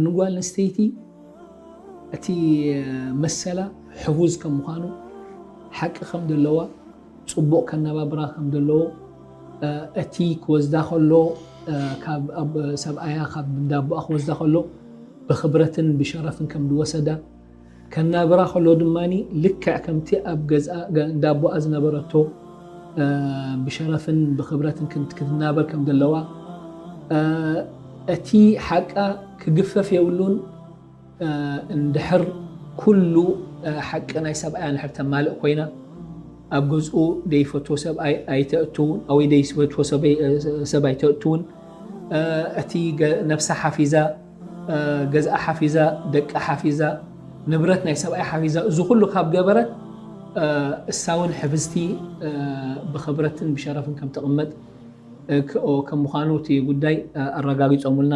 ንጓል ኣንስተይቲ እቲ መሰላ ሕፉዝ ከም ምዃኑ፣ ሓቂ ከም ዘለዋ፣ ጽቡቕ ከነባብራ ከም ዘለዎ፣ እቲ ክወስዳ ከሎ፣ ካብ ኣብ ሰብኣያ ካብ እንዳቦኣ ክወስዳ ከሎ ብኽብረትን ብሸረፍን ከም ዝወሰዳ፣ ከናብራ ከሎ ድማ ልክዕ ከምቲ ኣብ ገዝኣ እንዳቦኣ ዝነበረቶ ብሸረፍን ብኽብረትን ክትናበር ከም ዘለዋ፣ እቲ ሓቃ ክግፈፍ የብሉን። እንድሕር ኩሉ ሓቂ ናይ ሰብኣያ እንድሕር ተማልእ ኮይና፣ ኣብ ገዝኡ ደይፈትዎ ሰብኣይ ኣይተእትውን፣ ወይ ደይፈትዎ ሰብ ኣይተእትውን። እቲ ነብሳ ሓፊዛ፣ ገዝኣ ሓፊዛ፣ ደቃ ሓፊዛ፣ ንብረት ናይ ሰብኣይ ሓፊዛ፣ እዚ ኩሉ ካብ ገበረት፣ እሳ እውን ሕብዝቲ ብኽብረትን ብሸረፍን ከም ትቕመጥ ከም ምዃኑ እቲ ጉዳይ ኣረጋጊጾምልና።